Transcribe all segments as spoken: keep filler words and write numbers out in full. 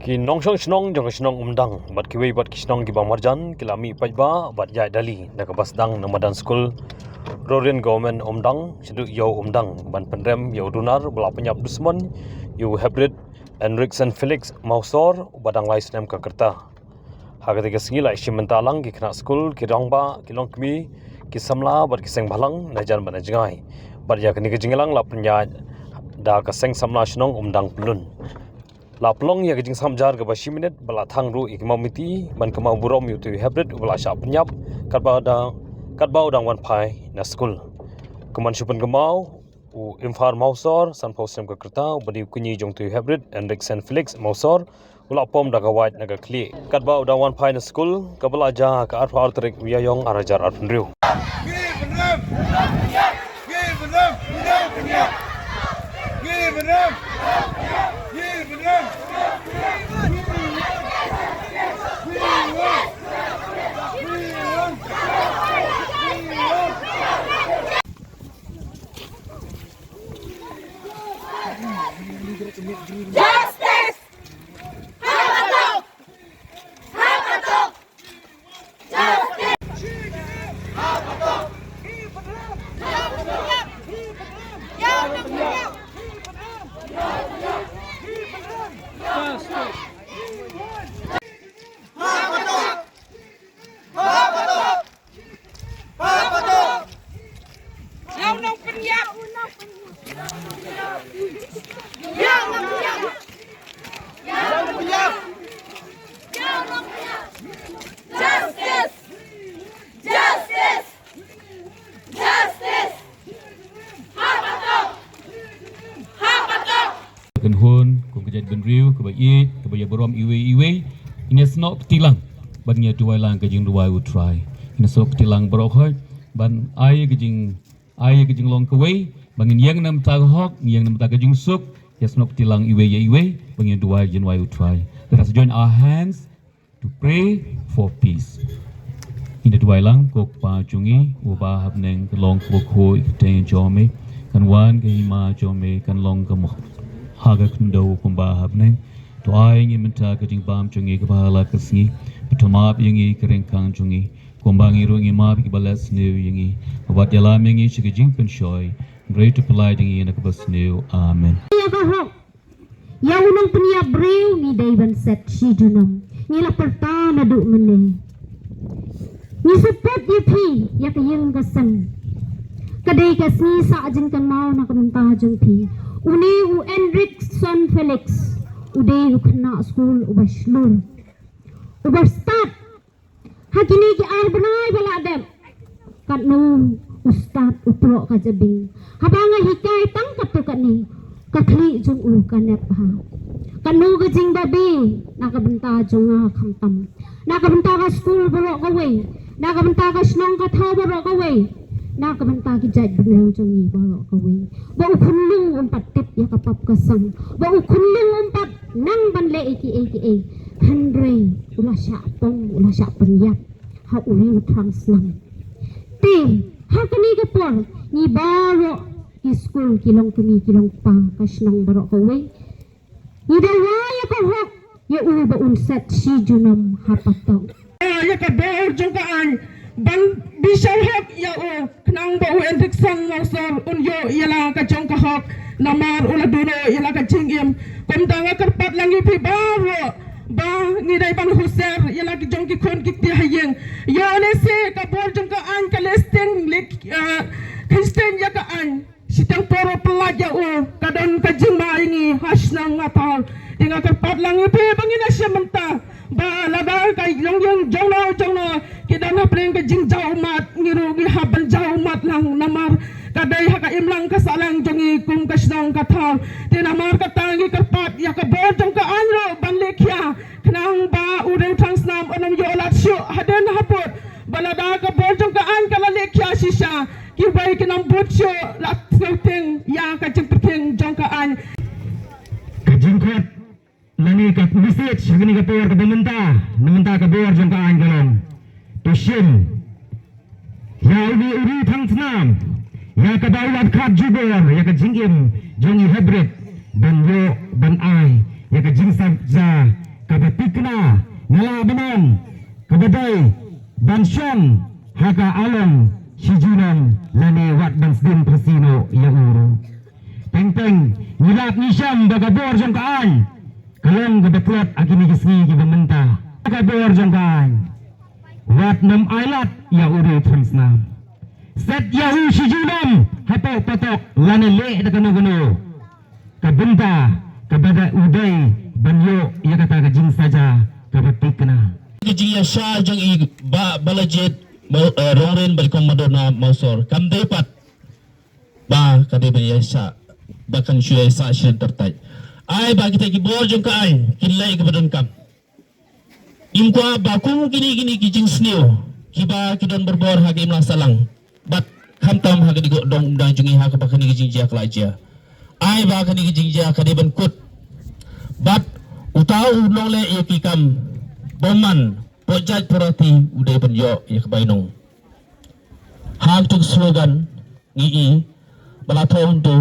Ki nongshong shnong jong ka shnong Umdang bad kiwei bad ki shnong kiba marjan ki la mih paidbah bad ïaid dali da kaba sdang na madan skul Rorien Government Umdang shaduh ïew Umdang ban pynrem ïa u dunar ba la pynïap dusmon ïa u Hebrid Hendrickson Felix Mawsor uba dang lai snem ka rta. Ha katei ka sngi la shim bynta lang ki khynnah skul, ki rangbah, ki longkmie, ki samla bad ki seng bhalang na jan bad na jngai. Bad ïa kane ka jingïalang la pynïaid da ka seng samla shnong Umdang Pyllun. La pynlong ïa ka jingsam jar kaba shi minit bad la thang ruh ïa ki mawmiti ban kynmaw burom ïa utu u Hebrid uba la shah pynïap katba u dang, katba u dang wan phai na skul. Kumban shu pynkynmaw u Imphar Mawsor, sanphew snem ka rta, uba dei u kñi jong utu u Hebrid Hendrickson Felix Mawsor, u la pom da ka wait na ka khlieh katba u dang wan phai na skul, kaba la jia ha ka arphew ar tarik u Ïaïong ar hajar arphew hynriew. Justice! Ha patok! Ha patok! Justice! Ha patok! Justice! Ha patok! Ha patok! Ïa u nongpynïap. Ïa u nongpynïap. Ïa u nongpynïap. Justice! Justice! Justice! Ha patok! Ha patok! Kynhun kum ka jaitbynriew kaba ïeit, kaba ïaburom iwei iwei, ngin ïasnoh kti lang ban ngin ïaduwai lang ka jingduwai U Trai. Ngin ïasnoh kti lang baroh hoi ban ai ka jing, ai ka jinglong kawei ba ngin ïeng na bynta ka hok, ngin ïeng na bynta ka jingsuk. Ïasnoh kti lang iwei ïa iwei ba ngin ïaduwai, jingduwai U Trai. Let us join our hands to pray for peace. Ngin ïaduwai lang. Ko Kpa jong ngi uba ha bneng, kan long ka kyrteng jong me, kan wan ka hima jong me, kan long ka mo ha ka khyndew kumba ha bneng. To ai ngi mynta ka jingbam jong ngi kaba ha la ka sngi, bad to map ïa ngi ki ryngkang jong ngi kumba ngi ruh ngi map ïa kiba leh sniew ïa ngi, bad ïalam ïa ngi sha ka jingpynshoi, hynrei to pyllait ïa ngi na kaba sniew. Amen. Ïa u nongpynïap briew ngi dei ban set shi junom. Ngi la pyrta naduh mynne. Ngi support ïa phi ïa ka ïing ka sem. Ka dei ka sngi sah jingkynmaw na ka bynta jong phi. Une u Hendrickson Felix u dei u khynnah skul uba shlur, uba stad. Ha kine ki ar bnai ba la dep, katno u stad u proh ka jabieng. Haba nga hikai tang katto katne, ka khlieh jong u ka nep bha. Katno ka jingbabe na ka bynta jong nga khamtam, na ka bynta ka skul baroh kawei, na ka bynta ka shnong ka thaw baroh kawei, na ka bynta ki jaitbynriew jong ngi baroh kawei. Ba u khunlung um pat tip ïa ka pop ka sang, ba u khunlung um pat nang ban leh ïa kiei kiei, hynrei u la shah pom, u la shah pynïap ha u riew thrang snam. Te ha kane ka por ngi baroh ki skul, ki longkmie ki longkpa, ka shnong baroh kawei, ngi dawa ïa ka hok ïa u ba un set shi junom ha patok. Ïa ka bor jong ka aiñ ban bishar hok ïa u, khnang ba u Hendrickson Mawsor un ïoh ïa la ka jong ka hok, namar u la duh noh ïa la ka jingim. Kumta nga kyrpad lang ïa phi baroh ba ngi dei ban husiar ïa la ki jong ki khun ki kti ha ïing. Ïoh lehse ka bor jong ka aiñ ka leh sting, leh, eh, ka sting ïa ka aiñ. Shiteng por u pyllait ïa u, ka don ka jingma ïa ngi ha shnong ha thaw. Te nga kyrpad lang ïa phi ba ngin ïa shim bynta ba lada ka longïing jong no jong no ki don hapdeng ka jingjaw ummat, ngi ruh ngi hap ban jaw ummat lang, namar ka dei ha ka imlang ka sahlang jong ngi kum ka shnong ka thaw. Te namar kata ngi kyrpad ïa ka bor jong ka aiñ ruh ban leh khia, khnang ba u riew thrang snam un ym ïoh lad shuh hadien hapud, ba lada ka bor jong ka aiñ ka la leh khia shisha, kiwei kin ym bud shuh lad sngewthiang ïa ka jingpyrkhing jong ka aiñ. Ka jingkhot lane ka message ha kane ka por kaba mynta, na mynta ka bor jong ka aiñ ka long: To shim ïa une u riew thrang snam ïa kaba u la khot jubor ïa ka jingim jong i Hebrid, ban ïoh ban ai ïa ka jingsam ja Ka dei ban shong ha ka along shi junom lane wat ban sdien phasi noh ïa u ruh. Teng teng ngi lap ngi shem ba ka bor jong ka aiñ ka long kaba tlot ha kine ki sngi kiba mynta. Ka bor jong ka aiñ wat nym ailad ïa u riewthrang snam. Set ïa u shi junom hapoh patok lane leh da kano kano ka bynta kaba da u dei ban ïoh ïa kata ka jingsaja kaba thikna. Ka jingïasaid jong i Bah Balajied Rongrin bad i Kong Madonna Mawsor kam dei pat ba ka dei ban ïasaid ba kan shu ïasaid shi lynter tai. Ai ba kita ki bor jong ka aiñ kin leh kaba donkam. Ngim kwah ba kum kine kine ki jingsniew kiba ki don borbor ha ka imlang sahlang bad khamtam ha kane ka dong umdang jong ngi ha kaba kane ka jingjia ka la jia. Ai ba kane ka jingjia ka dei ban kut bad uta u nongleh ïa ki kam bymman pyrshah pyrshah u dei ban ïoh ïa ka bainong. Ha katu ka slogan ngi i ba la thoh hangtu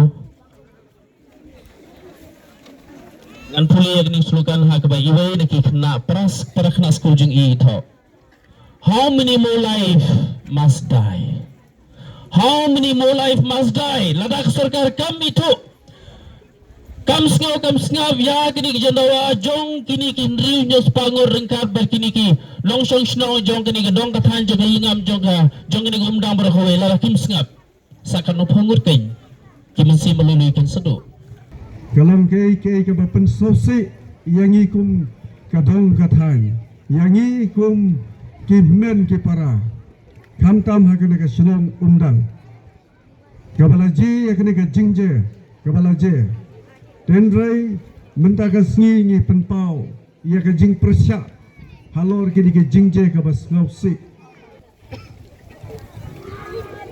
ngan pule ïa kane ka slogan ha kaba iwei na ki khynnah para para khynnah skul jong i i thoh. How many more life must die? How many more life must die? Lada ka sorkar kam ithuh kam sngew kam sngap ïa kine ki jingdawa jong kine ki hynriew hynñiew spah ngut ryngkat bad kine ki nongshong shnong jong kine ki dong ka thaiñ jong ka lingam jong ka jong kine ki umdang baroh kawei lada kim sngap. Sa katno phew ngut keiñ ki mynsiem ba lui lui kin sa duh. Ka long kaei kaei kaba pynsngewsih ïa ngi kum ka dong ka thaiñ, ïa ngi kum ki hynmen ki para, khamtam ha kane ka shnong Umdang kaba la jia ïa kane ka jingjia kaba la jia. Hynrei mynta ka sngi ngi pynpaw ïa ka jingpyrshah halor kine ki jingjia kaba sngewsih.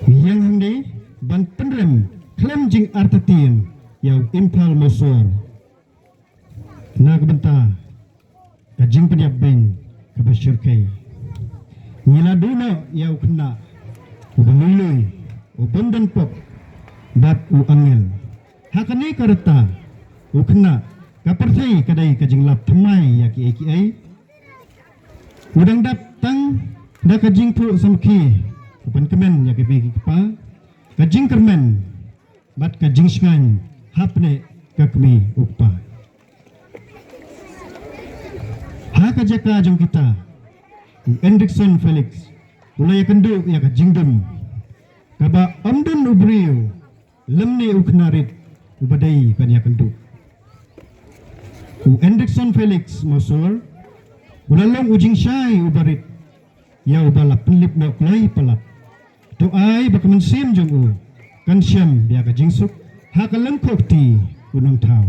Ïa hangne ban pynrem khlem jingartatien ïa u Imphal Mawsor na ka bynta ka jingpynïap beiñ kaba shyrkhei. Ngi la duh noh ïa u khynnah uba lui lui, u bym don pop bad u angel. Ha kane ka rta u khynnah ka pyrthei ka dei ka jinglap thymmai ïa kiei kiei. U dang dap tang da ka jingthoh samrkhie ka pynkmen ïa ka kmie ka kpa, ka jingkyrmen bad ka jingshngaiñ hapdeng ka kmie u kpa. Ha ka jaka jong kita u Hendrickson Felix u la ïakynduh ïa ka jingdum kaba ym don u briew lymne u khynnah rit uba dei ban ïakynduh. U Hendrickson Felix Mawsor u la long u jingshai uba rit ïa uba la pynlip noh kloi palat. To ai ba ka mynsiem jong u kan shem ïa ka jingsuk ha ka lyngkhuh kti u nongthaw.